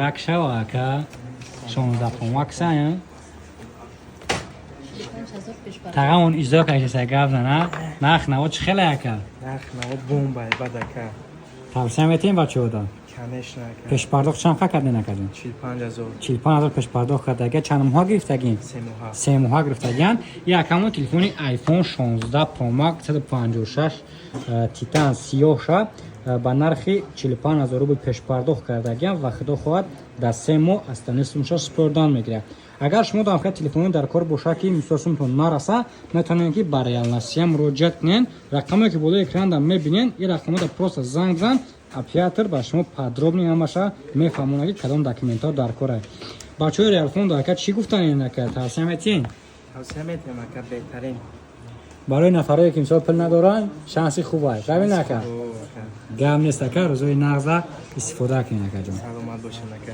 Муборак шава, ака. 16 Pro Max а. 5000 пешпардохт. Тағамон издо кашеса, гап зана. Нарх наво чӣ хеле, ака? Нарх наво бомба, бад, ака. Тавсия метиҳем бачаҳода? Конечно, ака. Пешпардохт чанд қа кардем, накардем? 45 000. 45 000 пешпардохт кардага. Чанд моҳа гирифтагин? 3 моҳа. 3 моҳа гирифтагиан. Якамон телефони iPhone 16 Pro Max 156, титан сиёҳша, ба нархи 45 000 рубл пешпардохт кардагиан ва, худо хоҳад, дар 3 моҳ остальной сумша супордан мегирад. Агар шумо дар телефони дар кор боша, ки мисол сумтон нараса, метавонед, ки ба Реалнасия муроҷиат кунед. Рақаме, ки болои экранда мебинед, ин рақамода просто занг зан, оператор ба шумо подробно ҳамаша мефаҳмонад, ки кадом документҳо дар кор. Бачаҳои Реалфон, ака, чӣ гуфтан, ака, тавсия метиҳен? Тавсия метиҳам, ака, беҳтарин. Барои нафарое, ки мисол пул надоранд, шанси хуб аст, равин, ака. О, ака. Гап нест, ака, рӯзои нағза истифода кунед, акаҷон. Саломат бошед, ака.